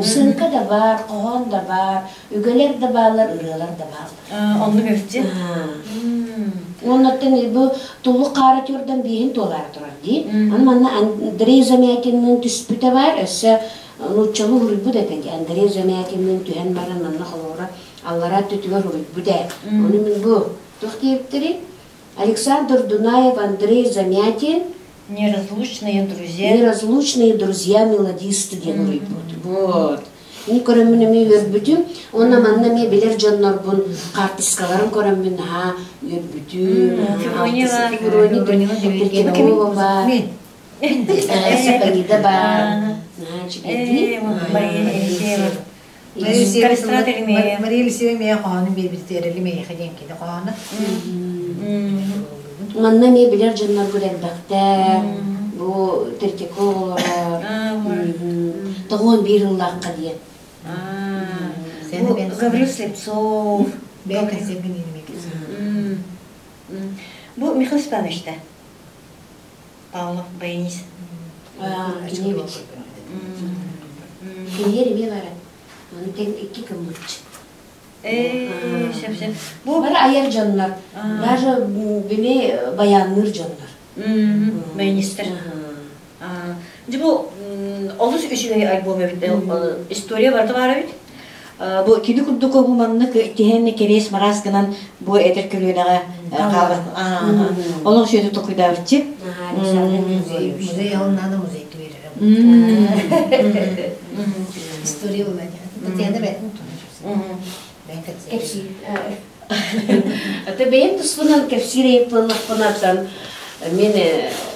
Сыыҥка да баар, хоһоон да баар, үгэлэр да бааллар, ырыалар да бааллар. Оннук эбит Оннуттан бу туллук хаара түөрдэн биэһин туолаары турар дии. Аны манна Андрей Замятинныын түспүтэ баар, өссө нууччалыы уруйбут этэ дии. Андрей Замятинныын түһэн баран манна холобура аллараа өттүтүгэр уруйбут ээ. Ону мин бу туох диэбиттэрий? Александр Дунаев, Андрей Замятин Неразлучные друзья. Неразлучные друзья мелодисты диэн уруйбут. Вот. Мин көрөммүн эмиэ үөрбүтүм. Уонна манна эмиэ билэр дьоннорбун хаартыскаларын көрөммүн наһаа үөрбүтүм. Фигурова баар. Сапанида баар. Наһаа үчүгэйдии. Мария Елисеева миэхэ хоһоонун биэрбит Эрэли миэхэ диэн кини хоһооно. Манна эмиэ билэр дьонноргут элбэхтэр. Бу Третьяков олорор. 91 ыллаахха диэн. Гаврил Слепцов. Бу Михаил Степанович да? Павлов баянист. Кинилэр эмиэ баран. Аны тэҥ икки кыммытчы. Сөп сөп. Бу бары айар дьоннор. Даже били баянныыр дьоннор. Баянистар. Дьэ бу олус үчүгэй альбом эбит. История барыта баар эбит. Бу кини курдук бу маннык тиһэн кэриэс мараас гынан бу эдэр көлүөнэҕэ хаалар. Олох үчүгэй толкуйдаабытчы. Музей алыннаана музей түбэрэрэ. История була Татьяна бэйэтин Кэпсиир. Ата бэйэм туспунан кэпсиир эйппыннахпынаттан мен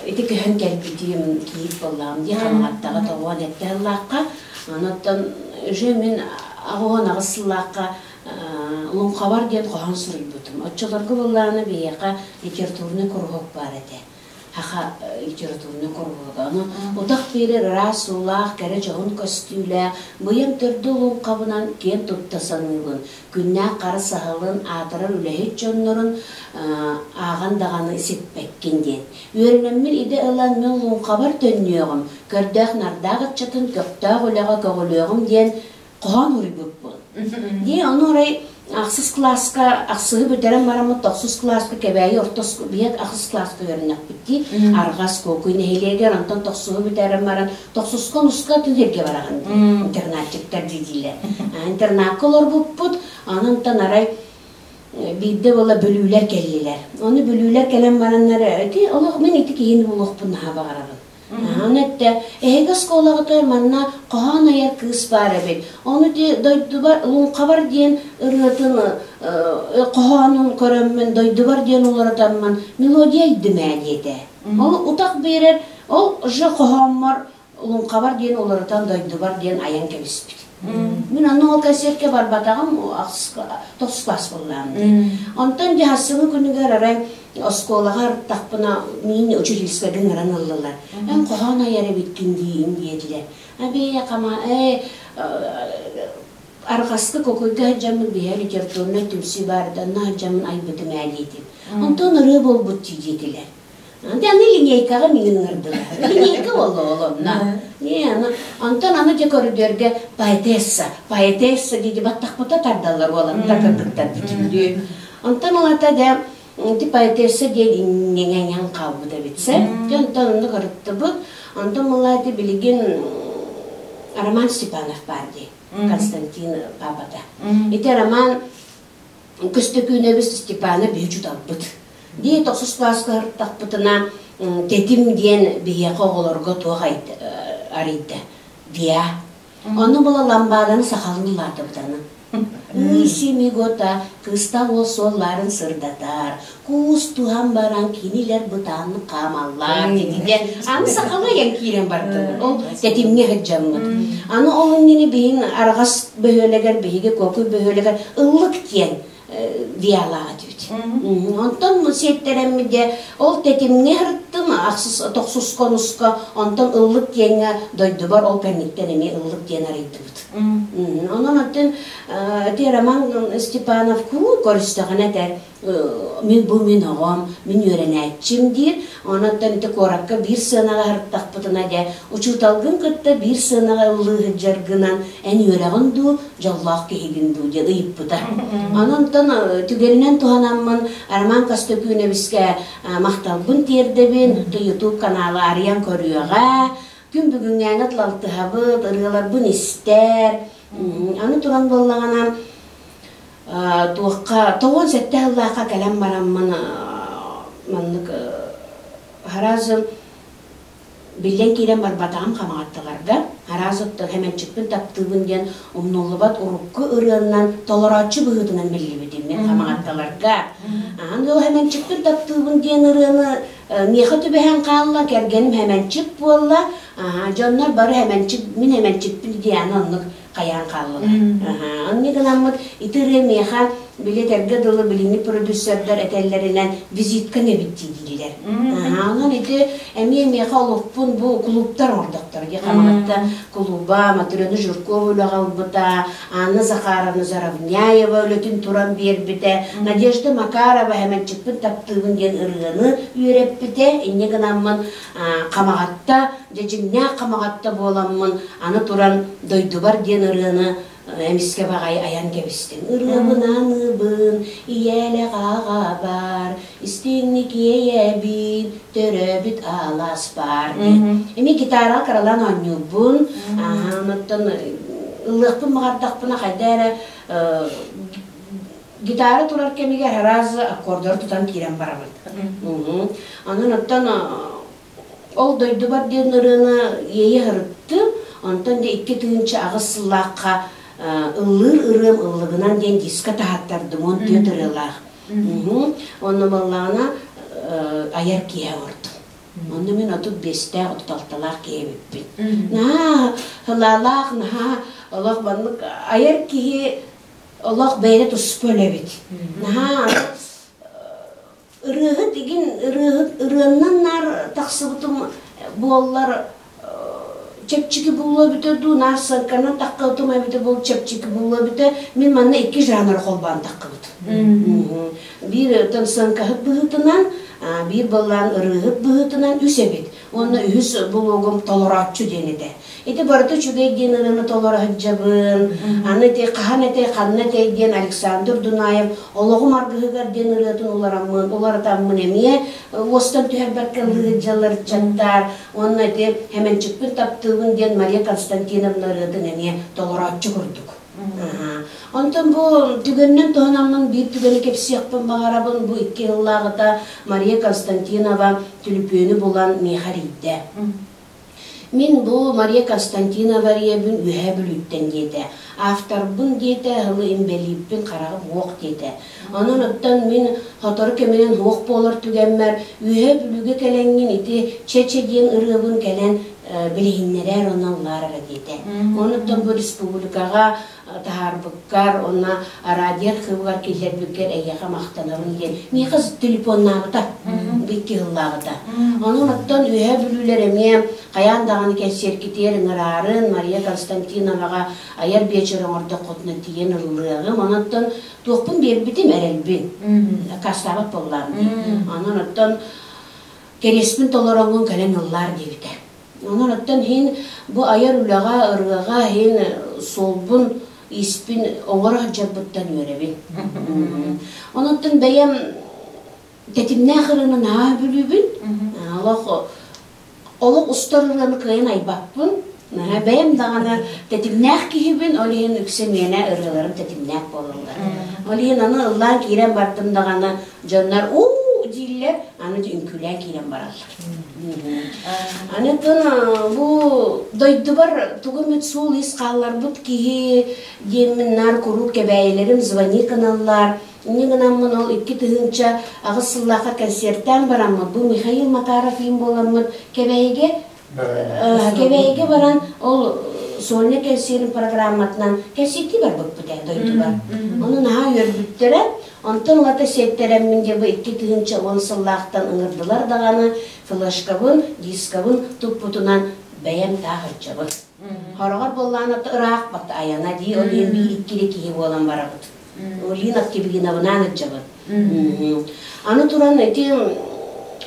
ити көһөн кэлбитим киит буоллаҕым дии хамаҕаттаҕа тоҕуон эттэһыллаахха онуттан уже мин 88 сыллаахха Луҥхабар диэн хоһоон суруйбутум. Оччолорго буоллаҕына биһиэхэ литературный куруһуок баар этэ. Саха литературнай куруһуога. Ону утах биэрэр ыраас уулаах, кэрэ дьоһун көстүүлээх, быйаҥ төрдү луҥхабынан киэн тутта саныыбын. Күннээх хара саһылын, аатырар үлэһит дьоннорун ааҕан даҕаны сиппэккин диэн. Үөрэнэммин идэ ылан мин луҥхабар төннүөҕүм, көрдөөх-нардаах ыччатын көхтөөх үлэҕэ көҕүлүөҕүм диэн хоһоон суруйбуппун. Дии ону арай ахсыс кылааска ахсыһы бүтэрэн бараммыт тохсус кылааска Кэбээйи орто биһиэт ахсыс кылааска үөрэннэхпит дии Арҕас Куокуй нэһилиэгэр онтон тохсуһу бүтэрэн баран тохсуска онуска атын сиргэ бараҕын дии интернатчиктар дии дииллэр интернакка олорбуппут онон арай биирдэ буола бүлүүлэр кэллилэр ону бүлүүлэр кэлэн бараннар ити олох мин ити киһини булуохпун наһаа баҕарабын. Аны эттэ, эһиги оскуолаҕытыгар манна хоһоон айар кыыс баар эбит. Ону ити дойдубар Луҥхабар диэн ырыатын хоһоонун көрөммүн, дойдубар диэн уларытаммын мелодия айдым ээ диэтэ. Ол утах биэрэр, ол же хоһооммор Луҥхабар диэн уларытан дойдубар диэн айан кэбиспит. Мин онно ол кэнсиэркэ барбатаҕым, тохсус класс буоллаҕым дии. Онтон дьаһассыбы күнүгэр арай оскуолаҕа ырыттахпына миин учительскайга ыҥыран ыллылар. Эн хоһоон айар эбиккин диин диэтилэр. Абиэ хама ээ арҕаска кокуйга сылдьаммын биһэ литературнай түмсүү баарыда онно сылдьаммын айбытым ээ диэтим. Онтон ырыа буолбут дии диэтилэр. Аны линейкаҕа миигин ыҥырдылар. Линейка буолла ол онно. Не, аны онтон аны дьэ көрүдүөргэ поэтесса, поэтесса дии баттахпыта тардаллар уолаттар кыргыттар бүтүннүү. Онтон ылата дьэ ити поэтесса диэн иҥэҥэҥэн хаалбыт эбит сэ. Дьэ онтон онно кырыттыбыт. Онтон мылла ити билигин Роман Степанов баар дии. Константин папата. Ити Роман Көстөкүүнэбис Степана биһи учууталбыт. Дии тохсус кылааска сырыттахпытына Тэтим диэн биһиэхэ оҕолорго туох арыйда? Виа. Ону була ламбааданы сахалыы улаатыбыт аны. Ыы-симигота кыыстан уол суолларын сырдатар, куус туһан баран кинилэр бытааннык хаамаллар диэтигэ аны сахалыы айан киирэн бардылар. Ол тэтимҥэ сылдьаммыт. Аны ол иннини биһин Арҕас бөһүөлэгэр, биһиги Куокуй бөһүөлэгэр ыллык диэн виалаах этибит. Онтон сиэттэрэммит дьэ ол тэтимҥэ сырыттым, ахсыс тохсуска онуска, онтон ыллык диэҥҥэ дойдубар ол кэнниттэн эмиэ ыллык диэн арыйдыбыт. Онон оттон ити Роман Степанов куруук көрүстэҕинэ этэр мин бу мин оҕом, мин үөрэнээччим диир. Онон ити куоракка биир сыанаҕа сырыттахпытына дьэ, учууталгын кытта биир сыанаҕа ыллыы сылдьаргынан эн үөрэҕин дуу, дьоллоох киһигин дуу диэн ыйыппыта. Онон түгэнинэн туһанаммын Роман Костокүүнэбискэ махталбын тиэрдэбин, YouTube каналы арыйан көрүөҕэ. Күн бүгүҥҥээҥи алтыһабыт, ырыаларбын истэр. Аны туран буоллаҕына, туохха 97 сыллаахха кэлэн бараммын маннык араас биллэн киирэн барбатаҕым хамаҕатталарга араас оттон Хэмэнчикпин таптыыбын диэн умнуллубат урукку ырыаннан толорооччу быһыытынан биллибитим мин хамаҕатталарга. Аан ол Хэмэнчикпин таптыыбын диэн ырыаны миэхэ түбэһэн хаалла, кэргэним Хэмэнчик буолла, дьоннор бары Хэмэнчик, мин Хэмэнчикпин диэн оннук хайаан хааллылар. Онньу гынаммыт ити ырыа миэхэ били этэргэ дылы билиҥҥи продюсердар этэллэринэн визиткаҥ эбит дии дииллэр. Онон ити эмиэ миэхэ олохпун бу клубтар оҥордохторо дии Хамаҕатта клуба, Матрена Жиркова үлэҕэ ылбыта, Анна Захаровна Заровняева үлэтин туран биэрбитэ, Надежда Макарова Хэмэнчикпин таптыыбын диэн ырыаны үөрэппитэ. Инньэ гынаммын Хамаҕатта Дьэ дьиҥнээх хамаҕатта буоламмын, аны туран «Дойдубар» диэн ырыаны эмискэ баҕайы айан кэбистим. Ырыабын аныыбын, ийээлэх аҕабар, истиҥник иэйэбин, төрөөбүт алааспар диэн. Эмиэ гитараҕа кыралаан оонньуубун. Онтон ыллыахпын баҕардахпына хайда эрэ гитара турар кэмигэр араас аккордары тутан киирэн барабын. Онон оттон Ол дойдубар диэн ырыаны иэйэ сырыттым, онтон дьэ 2008 сыллаахха ыллыыр ырыам ыллыгынан диэн диска таһааттардым, 14 ырыалаах. Онно буоллаҕына айар киэһэ оҥордум. Онно мин 35-тээх, 36-лаах киһи эбиппин. Наһаа сылаалаах, наһаа олох маннык айар киһи олох бэйэтэ туспа үлэбит. Наһаа Ырыаһыт игин ырыаһыт ырыаннан наар тахсыбытым буоллар чэпчэки буолуо эбитэ дуу, наар сыаҥканан таххыбытым эбитэ буол чэпчэки буолуо эбитэ. Мин манна икки жанры холбоон таххыбыт. Биир сыаҥкаһыт быһыытынан, биир былаан ырыаһыт быһыытынан үс эбит. Уонна үһүс булуогум толорооччу диэн этэ. Ити барыта үчүгэй диэн ырыаны толоро сылдьабын. Аны ити хаһан этэй, ханна этэй диэн Александр Дунаев Олоҕум аргыһыгар диэн ырыатын улараммын, уларытаммын эмиэ уостан түһэрбэккэ ыллыы сылдьаллар ыччаттар. Уонна ити Хэмэнчикпин таптыыбын диэн Мария Константиновна ырыатын эмиэ толорооччу курдук. Онтон бу түгэнинэн туһанаммын биир түгэни кэпсиэхпин баҕарабын. Бу икки сыллааҕыта Мария Константинова түлүпүөнү булан миэхэ эрийдэ. Мин бу Мария Константинова ийэбин Үөһээ Бүлүүттэн диэтэ. Авторбын диэтэ, ылы имбэлииппин хараҕым уох диэтэ. Онон оттон мин сотору кэминэн суох буолар түгэммэр Үөһээ Бүлүүгэ кэлэҥҥин ити Чэ-чэ диэн ырыабын кэлэн билиһиннэрээр уонна ыллаар эрэ диэтэ. Онон бу республикаҕа таһаарбыккар уонна радио архыыбыгар киллэрбиккэр эйиэхэ махтанабын диэн миэхэ телефоннаабыта икки сыллааҕыта. Онон оттон Үөһээ Бүлүүлэр эмиэ хайаан даҕаны кэнсиэркитигэр ыҥыраарын Мария Константиноваҕа айар биэчэр оҥордоххутуна тиийэн ыллыаҕым. Онон туохпун биэрбитим эрэлбин. Аккаастаабат буоллаҕым дии. Онон оттон кэриэспин толороҥҥун кэлэн ыллаар диэбитэ. Онон оттон иһин бу айар үлэҕэ, ырыаҕа иһин суолбун, ииспин оҥоро сылдьарбыттан үөрэбин. Онон бэйэм тэтимнээх ырыаны наһаа сөбүлүүбүн. Олох олох устар ырыаны кыайан айбаппын. Бэйэм даҕаны тэтимнээх киһибин, ол иһин үксэ миэнэ ырыаларым тэтимнээх буолаллар. Ол иһин аны ыллаан киирэн бардым даҕаны дьоннор уу дииллэр, аны үҥкүүлээн киирэн бараллар. Аны бу дойдубар тугу эмит суол ис хаалларбыт киһи диэммин наар куруук кэбээйилэрим звони гыналлар. Инньэ гынаммын ол 2008 сыллаахха концертаан бараммыт бу Михаил Макаров иин буоламмыт Кэбээйигэ Кэбээйигэ баран ол сольный кэнсиэрин программатынан кэнсиэртии барбыппыт ээ дойдубар. Ону наһаа үөрбүттэрэ. Онтон ылата сиэттэрэммин дьэ бу 2010 сыллаахтан ыҥырдылар даҕаны флешкабын, дискабын туппутунан бэйэм таах ыччабын. Хороҕор буоллаҕына ыраах бат айана дии, ол иһин биир иккили киһи буолан барабыт. Лина Кибигиновнаан ыччабын. Аны туран ити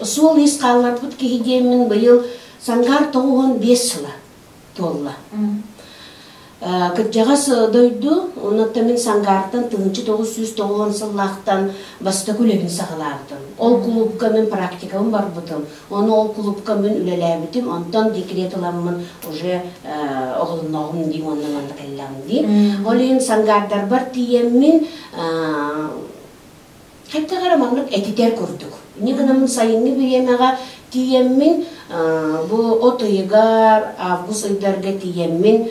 суол ис хаалларбыт киһи диэммин быйыл Сангаар 95 сыла туолла. Кырдьаҕас дойду, онон мин Сангаартан 1990 сыллаахтан бастакы үлэбин саҕалаабытым. Ол кулуупка мин практикабын барбытым. Ону ол кулуупка мин үлэлээбитим. Онтон декрет ыламмын уже оҕолонноҕум дии уонна манна кэллэҕим дии. Ол иһин Сангаардарбар тиийэммин хайдах эрэ маннык этитэр курдук. Инньэ гынаммын сайыҥҥы бириэмэҕэ тиийэммин бу от ыйыгар, август ыйдарга тиийэммин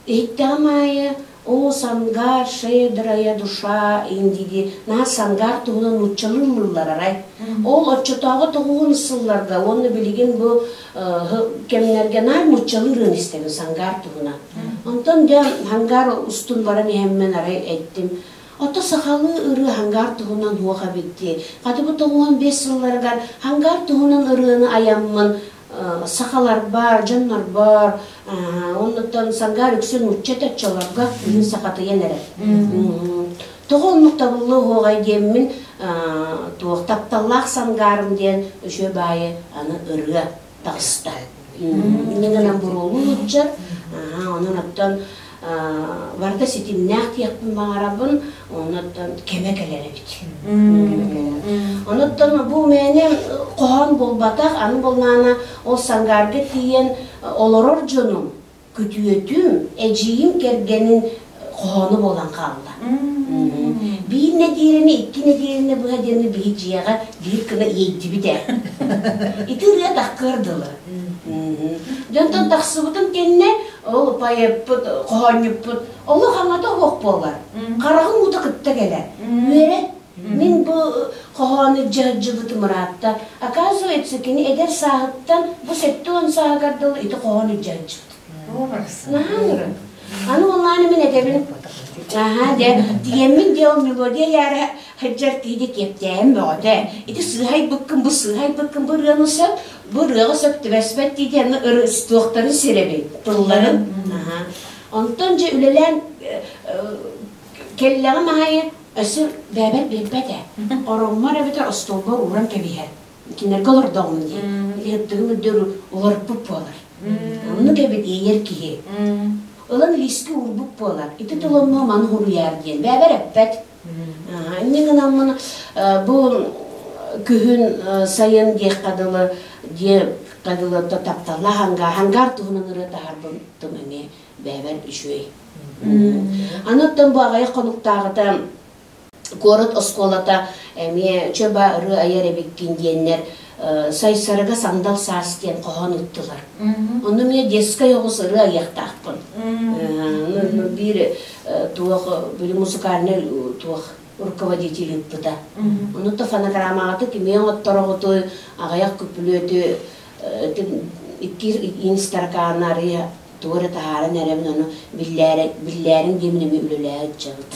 иһиттэҕим аайы «О, Сангар, щедрая душа» индиги наһаа Сангар туһунан нууччалыы ыллыыллар арай. Ол оччотооҕу тоҕуһун сылларга уонна билигин бу кэмнэргэ наар нууччалыы ырыаны истэбин Сангар туһунан. Онтон дьэ Хангар устун баран иһэммин арай эттим Ото сахалыы ырыа Хангар туһунан суох эбит дии. Хата бу 95 сылларыгар Хангар туһунан ырыаны айаммын сахаларбар, дьоннорбор, оннуттан Сангар үксүн нуучча оччолорго күһүн сахатыйан эрэр. Тоҕо оннук табыллыы уһуоҕай диэммин туох тапталлаах Сангаарым диэн үчүгэй баайы аны ырыа таҕыста. Инньэ гынан буруолуу сылдьар. Онон оттон барыта ситимнээх диэхпин баҕарабын. Онон кэмэ кэлэр эбит. Онон бу мээнэ хоһоон буолбатах, аны буоллаҕына ол Сангаарга тиийэн олорор дьонум күтүөтүм, эдьиийим кэргэнин хоһооно буолан хаалла. Биир нэдиэлэни, икки нэдиэлэни быһа диэни биһи дьиэҕэ биир гына иэйдибит ээ. Ити ырыа тахкыар дылы. Дьонтон тахсыбытым кэннэ ол поэппыт, хоһоонньуппут олох аҥата оһох буолар. Хараҕын уута кытта кэлэр. Үөрэ Мин бу хоһоону дьаһдьыбытым ыраатта. Оказывается, кини эдэр сааһыттан бу 70 сааһыгар дылы ити хоһоону дьаһдьыбыт. Наһаа ынырык. Аны онлайн мин этэбин. Аха, дьэ, тиийэммин дьэ ол мелодия яара сылдьар киһи киэптээһин бөҕөтө. Ити сыыһайбыккын, бу сыыһайбыккын, бу ырыаны сөп, бу ырыаҕа сөп түбэспэт дии аны ырыстуохтарын сирэбин, тылларын. Аха. Онтон дьэ үлэлээн кэллэҕим аайы Өссө бэйэбэр биэрбэт ээ. Ороммор эбэтэр остуолбар ууран кэбиһэр. Кинилэргэ олордоҕум дии. Ыһыктыгым үрдүгэр уларыппыт буолар. Оннук эбит иэйэр киһи. Ылан лиискэ уурбут буолар. Ити тыл онно маны суруйаар диэн. Бэйэбэр эппэт. Инньэ гынаммын бу күһүн сайын диэххэ дылы диэххэ дылы тапталлаах хангаар хангаар туһунан ырыа таһаарбытым эмиэ бэйэбэр үчүгэй. Аны оттон бу аҕыйах хонуктааҕыта куорат оскуолата эмиэ чөба ырыа айар эбиккин диэннэр. Сайсарыга сандал саас диэн хоһоон ыыттылар. Онно эмиэ детскай оҕус ырыа айыахтаахпын. Биир туох били музыкальный туох руководитель ыыппыта. Ону то фонограммаҕа кимиэ оҥоттороҕутуй, аҕыйах күпүлүөтү икки инстаркааны арыйа тугу эрэ таһааран эрэбин, ону биллээриҥ диэмин эмиэ үлэлэһэ сылдьабыт.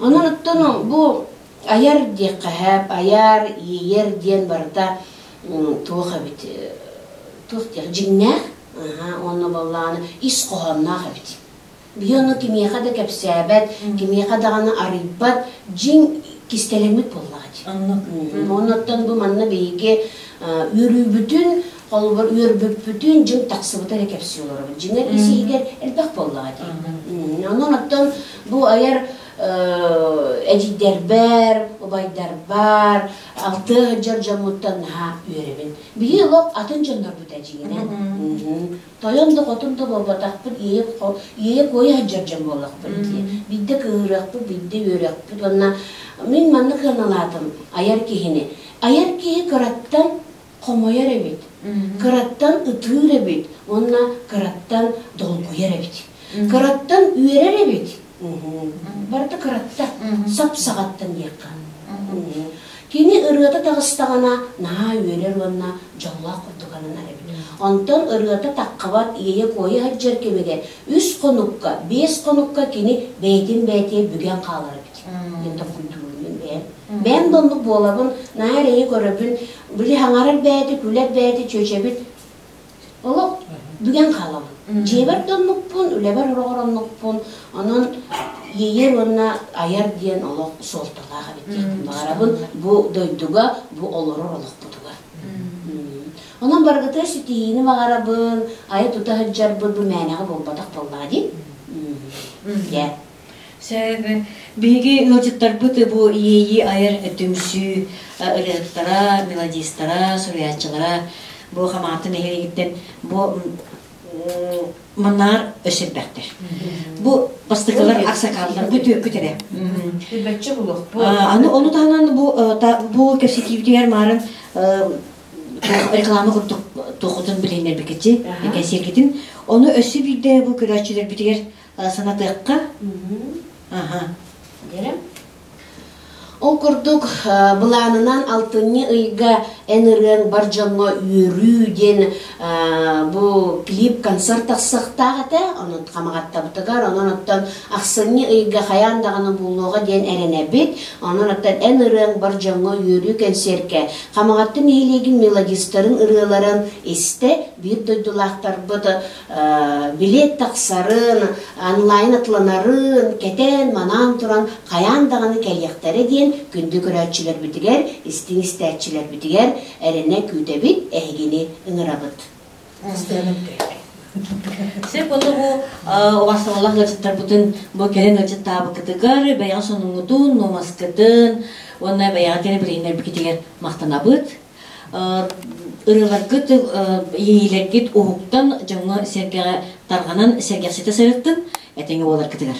Онон оттон бу айар диэххэ сөп, айар, иэйэр диэн барыта туох эбит, туох диэх, дьиҥнээх, уонна буоллаҕына ис хоһоонноох эбит. Биһи ону кимиэхэ да кэпсээбэт, кимиэхэ даҕаны арыйбат, дьиҥ кистэлэҥмит буоллаҕа дии. Оннуттан бу манна биһиги үөрүүбүтүн, холобур, үөрбүппүтүн дьиҥ тахсыбыта эрэ кэпсии олоробут. Дьиҥэр ис иһигэр элбэх буоллаҕа дии. Онон оттон бу айар эдьиийдэрбэр, убайдарбар, алтыа сылдьар дьоммуттан наһаа үөрэбин. Биһи олох атын дьоннорбут эдьиийинэн. Тойон да хотун да буолбатахпыт, иэйэ-куойа сылдьар дьон буоллахпыт дии. Биирдэ кыыһырыахпыт, биирдэ үөрүөхпүт уонна мин маннык сыаналаатым айар киһини. Айар киһи кыраттан хомойор эбит, кыраттан ытыыр эбит уонна кыраттан долгуйар эбит. Кыраттан үөрэр эбит. Барыта кыраттан, сап-саҕаттан диэххэ. Кини ырыата таҕыстаҕына наһаа үөрэр уонна дьоллоох курдук ананар эбит. Онтон ырыата таххабат иэйэ-куойа сылдьар кэмигэр үс хонукка, биэс хонукка кини бэйэтин бэйэтигэр бүгэн хаалар эбит. Диэн толкуйдуурум мин бэйэм. Бэйэм да оннук буолабын, наһаа эрэйи көрөбүн, били хаҥарар бэйэтэ, күлэр бэйэтэ чүөчэбит Олох бүгэн хаалабын. Дьиэбэр да оннукпун, үлэбэр ороҕор оннукпун. Онон иэйэр уонна айар диэн олох суолталаах эбит диэхпин баҕарабын бу дойдуга, бу олорор олохпутугар. Онон барыгытыгар ситиһиини баҕарабын, айа-тута сылдьарбыт бу мээнэҕэ буолбатах буоллаҕа дии. Дьэ. Сөп. Биһиги ыалдьыттарбыт бу иэйии айар түмсүү ырыаһыттара, мелодистара, суруйааччылара бу Хамаҕатта нэһилиэгиттэн бу маннаар өссө элбэхтэр. Бу бастакылар аксакаллар, бу түөккүт эрэ. Билбэччэ булуохпут. Аны ону таһынан бу бу кэпсэтиибитигэр маарын реклама курдук туохутун билиһиннэрбиккитин, кэнсиэргитин. Ону өссө биирдэ бу көрөөччүлэрбитигэр Санатыахха. Аха. Дэрэ. Ол курдук, былаанынан алтынньы ыйга эн ырыаҥ бар дьоҥҥо үөрүү диэн бу клип-концерт тахсыахтаах этэ. Онон Хамаҕаттабытыгар, онон оттон ахсынньы ыйга хайаан даҕаны буолуоҕа диэн эрэнэбит. Онон оттон эн ырыаҥ бар дьоҥҥо үөрүү кэнсиэркэ Хамаҕатта нэһилиэгин мелодистарын ырыаларын истэ биир дойдулаахтарбыт билиэт тахсарын, онлайн атланарын кэтээн-манаан туран хайаан даҕаны кэлиэхтэрэ диэн күндү көрөөччүлэрбитигэр, истиҥ истээччилэрбитигэр эрэнэ күүтэбит, эһигини ыҥырабыт. Сөп ону бу убастабыллаах ыалдьыттарбытын бу кэлин ыалдьыттаабыккытыгар бэйэҕэ сонуҥҥутун, нуомаскытын уонна бэйэҕэ кэлин билиһиннэрбиккитигэр махтанабыт. Ырыаларгыт, иэйиилэргит уһуктан дьоҥҥо сэргэҕэ тарҕанан сэргэхситэ сырыттын, этэҥҥэ буоларгытыгар.